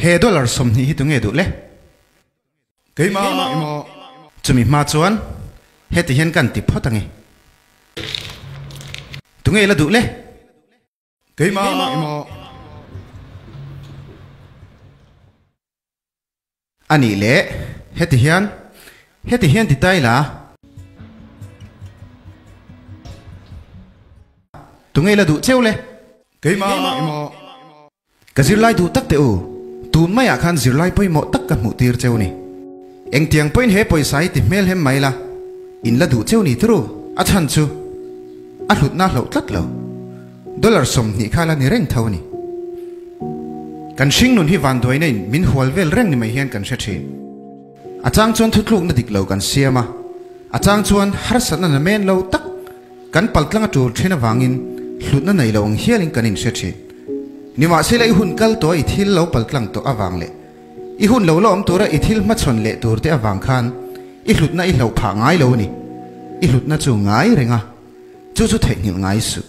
He dollar 20 hi tunge duh le? Keimah. Chumi hma chuan heti hian kan ti phawt ange. Tunge la duh le? Keimah. A nih leh heti hian, heti hian ti ta ila. Tunge la duh cheu le? Keimah. Ka zirlai duh tak teh u, tun maiah khan zirlai pawimawh tak ka hmuh tir cheu ni. Engtiang pawhin he pawisa hi ti hmel hem mai la, in la duh cheu ni turu, a chhan chu a hlutna a hloh tlat lo. Dollar 20 kha la ni reng tho a ni. Kan hringnun hi vanduaina in min hual vel reng ni mai hian kan hre thin. A chang chuan thutlukna dik lo kan siam a, a chang chuan harsatna na men lo tak kan paltlang a tul thin avangin hlutna nei lo ang hialin kan inhre thin. Nimahsela i hun kal tawh a i thil lo paltlang tawh avang leh i hun lo la awm tura i thil hmachhawn leh tur te avang khan i hlutna i hloh phah ngai lo a ni. I hlutna chu ngai reng a, chu chu theihnghilh ngai suh.